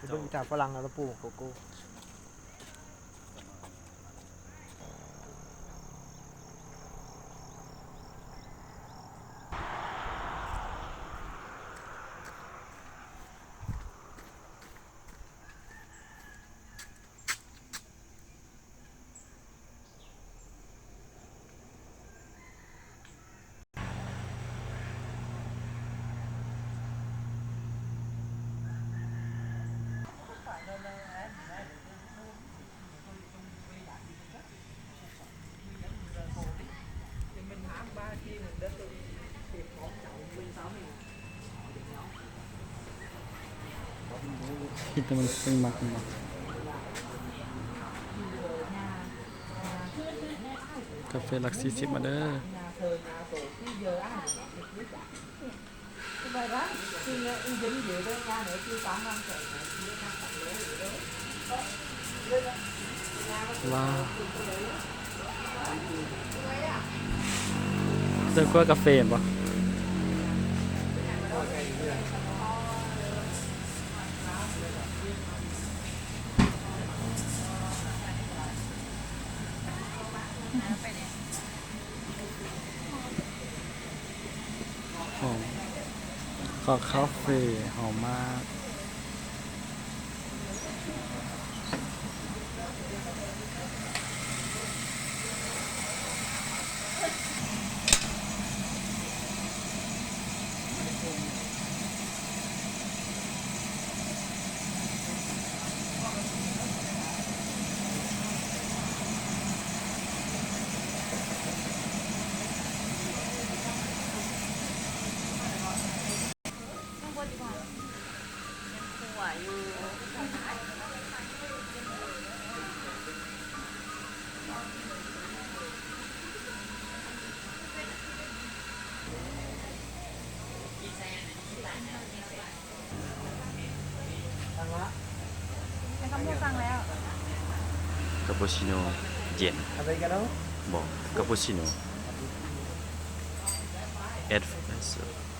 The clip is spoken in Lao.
ເບິ່ງອີຕາຝຣັ່ງລາວປູກໂກໂກ້. ກິນແຕ່ມັນເປັນໝາກ ກາເຟຫຼັກສີ່ສິບມາເດີ້. ວ້າວ ເຈົ້າຂົ້ວກາເຟແມ່ນບໍ່? ຫອມ ຂອງຄາເຟຫອມມາກ. ແມ່ຄຳພູສັ່ງແລ້ວ ຄາປູຊິໂນເຢັນ ອາເມລິກາໂນ ບໍ່ ຄາປູຊິໂນ ເອສເປຣສໂຊ.